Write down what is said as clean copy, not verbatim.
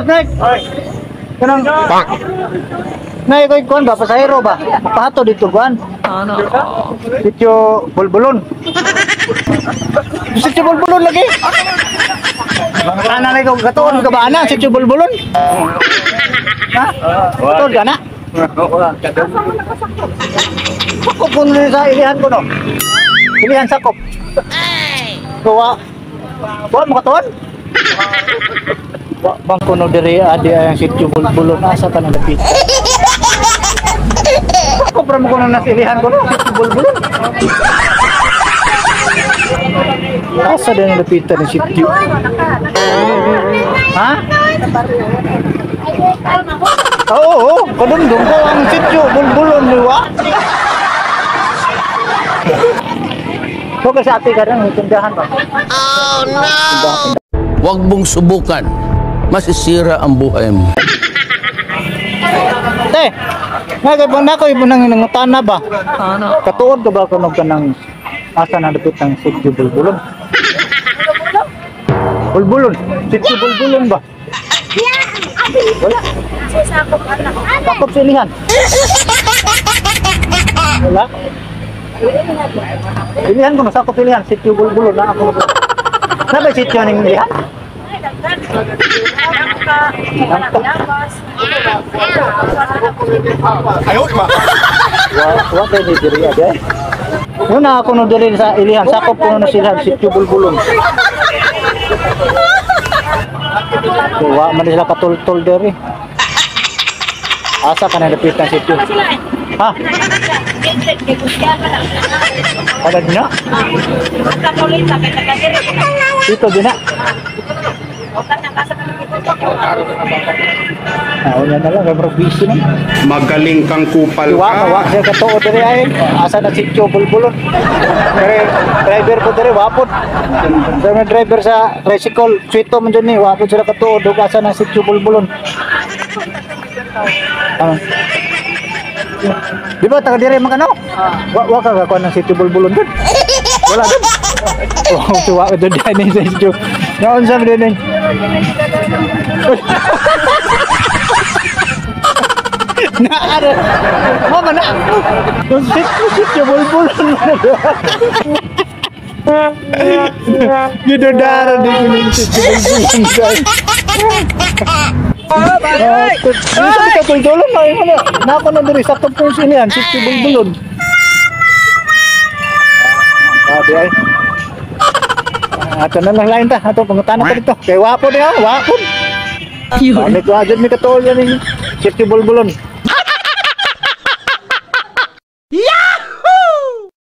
Nay. Kanang Nay, koy kuan ba, pasahero ba? Pahato dito kuan. Sitio Bulbulon. Sitio Bulbulon lagi. Ana na ikaw katuon ka ba ana Sitio Bulbulon? Ha? Katuon ka na? Sakop ko nun sa ilihan ko no. Ilihan sakop. Kuwa. Kuwa mo katuon? Wa bang kuno diri adi ang Sitio Bulbulon, asa ka na dapit? Sakop ra mo kuno na sa ilihan ko no, Sitio Bulbulon. Asa din ang lapitan ng sitio? Ha? Oo, oo, kadundong ko ang sitio Bulbulon ni wa. Huwag ka sa ate ka rin, tindahan ba? Oh no! Huwag mong subukan. Masisira ang buhay mo. Te, nga na ko nang nangutana ba? Katuod ka ba kunog ka ng asa na dapit ng sitio Bulbulon? Bulbulon? Sitio Bulbulon ba? Wala. Sakop sa ilihan. Wala. Ilihan ko no, sakop ilihan. Sitio Bulbulon na ako. Nabay sitio ning ilihan? Wa kay ni diri ade. Una ako no diri sa ilihan, sakop ko no sila sitio Bulbulon. Wa man sila katultol diri. Asa ka na dapitan sitio? Ha? Wala din na? Dito din na. Ah, una na lang, kay busy na. Magaling kang kupal Wa, wa ka. siya katuo diri ay. Asa na sitio Bulbulon. Pero driver ko diri wapod. Sa mga driver sa tricycle, suito man dyan ni, wapod sila katuo dug asa na sitio Bulbulon. Ano? Di ba taga diri man kano? Wa wa ka kakuan ng sitio Bulbulon dun. Wala dun. Oh, tuwa ko dun dyan sa sitio. Naon sa din. Naara. Mama na. Yung sitio Bulbulon. Gidodara din yung sitio Bulbulon guys. Yung sabi ka tultulon na yun. Nako na diri sakto po sila yan, sitio Bulbulon. Di ay. Ato na lang lain ta, ato pangutana ta dito. Kay wapo niya, wapon. Amit wa jud mi katuol yan yung sitio Bulbulon.